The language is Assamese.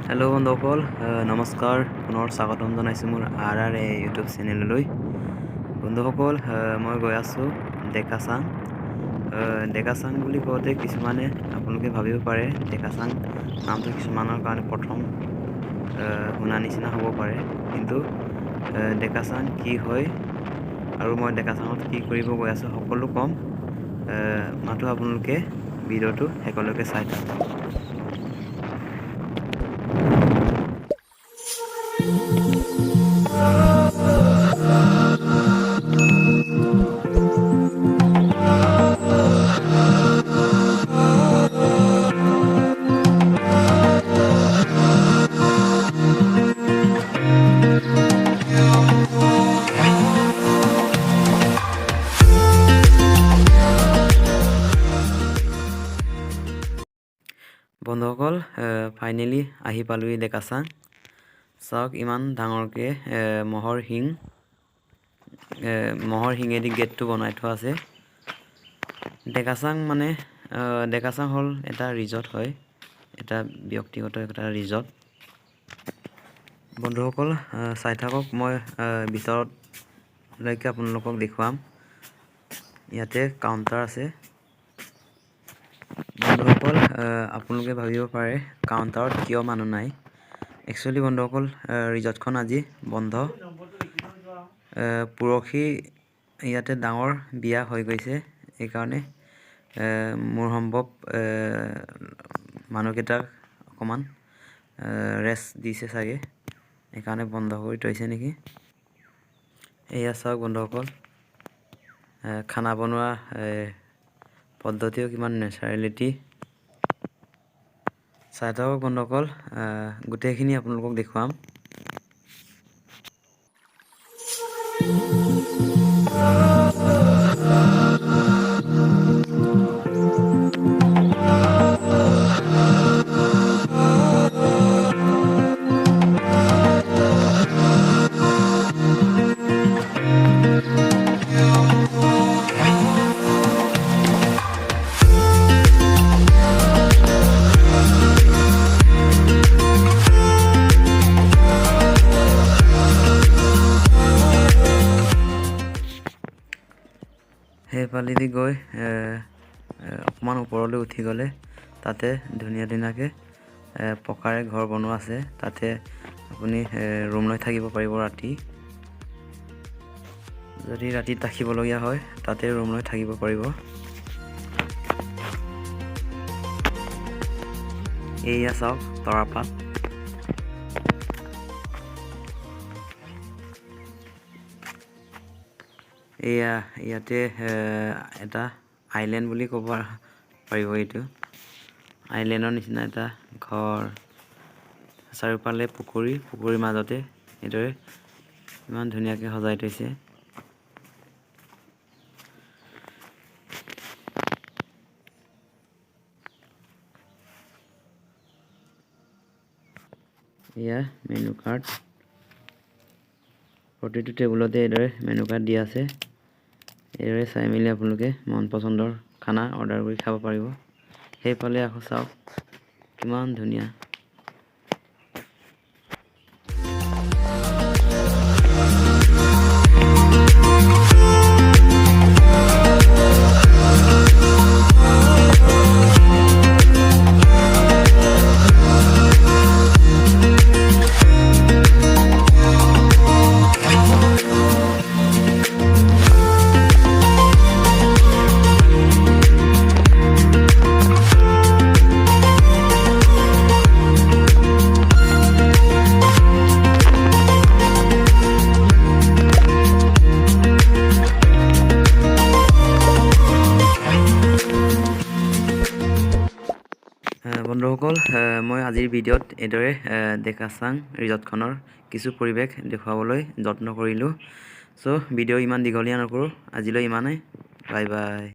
হেল্ল' বন্ধুসকল, নমস্কাৰ। পুনৰ স্বাগতম জনাইছোঁ মোৰ আৰ আৰ এ ইউটিউব চেনেললৈ। বন্ধুসকল, মই গৈ আছোঁ ডেকাচাং। ডেকাচাং বুলি কওঁতে কিছুমানে আপোনালোকে ভাবিব পাৰে, ডেকাচাং নামটো কিছুমানৰ কাৰণে প্ৰথম শুনা নিচিনা হ'ব পাৰে। কিন্তু ডেকাচাং কি হয় আৰু মই ডেকাচাঙত কি কৰিব গৈ আছোঁ, সকলো ক'ম। মাথো আপোনালোকে ভিডিঅ'টো শেষলৈকে চাই থাকক। বন্ধুসকল, ফাইনেলি আহি পালোহি ডেকাচাং। চাওক, ইমান ডাঙৰকৈ ম'হৰ শিঙেদি গেটটো বনাই থোৱা আছে। ডেকাচাং মানে ডেকাচাং হ'ল এটা ৰিজৰ্ট হয়, এটা ব্যক্তিগত এটা ৰিজৰ্ট। বন্ধুসকল, চাই থাকক, মই ভিতৰলৈকে আপোনালোকক দেখুৱাম। ইয়াতে কাউণ্টাৰ আছে। বন্ধুসকল, আপোনালোকে ভাবিব পাৰে কাউণ্টাৰত কিয় মানুহ নাই। একচুৱেলি বন্ধুসকল, ৰিজৰ্টখন আজি বন্ধ। পৰহি ইয়াতে ডাঙৰ বিয়া হৈ গৈছে, সেইকাৰণে মোৰ সম্ভৱ মানুহকেইটাক অকণমান ৰেষ্ট দিছে চাগে, সেইকাৰণে বন্ধ কৰি থৈছে নেকি। এয়া চাওক বন্ধুসকল, খানা বনোৱা পদ্ধতিও কিমান নেচাৰেলিটি। চাই থাকক বন্ধুসকল, গোটেইখিনি আপোনালোকক দেখুৱাম। সেইফালেদি গৈ অকণমান ওপৰলৈ উঠি গ'লে তাতে ধুনীয়া ধুনীয়াকৈ পকাৰে ঘৰ বনোৱা আছে। তাতে আপুনি ৰুম লৈ থাকিব পাৰিব ৰাতি। যদি ৰাতি থাকিবলগীয়া হয়, তাতে ৰুম লৈ থাকিব পাৰিব। এয়া চাওক তৰাপাত। এয়া ইয়াতে এটা আইলেণ্ড বুলি ক'ব পাৰিব। এইটো আইলেণ্ডৰ নিচিনা এটা ঘৰ, চাৰিওফালে পুখুৰী, পুখুৰীৰ মাজতে এইদৰে ইমান ধুনীয়াকৈ সজাই থৈছে। এয়া মেনু কাৰ্ড। প্ৰতিটো টেবুলতে এইদৰে মেনু কাৰ্ড দিয়া আছে। এইদৰে চাই মেলি আপোনালোকে মন পচন্দৰ খানা অৰ্ডাৰ কৰি খাব পাৰিব। সেইফালে আকৌ চাওক, কিমান ধুনীয়া। বন্ধুসকল, মই আজিৰ ভিডিঅ'ত এইদৰে ডেকাচাং ৰিজৰ্টখনৰ কিছু পৰিৱেশ দেখুৱাবলৈ যত্ন কৰিলোঁ। চ' ভিডিঅ' ইমান দীঘলীয়া নকৰোঁ, আজিলৈ ইমানেই। Bye bye.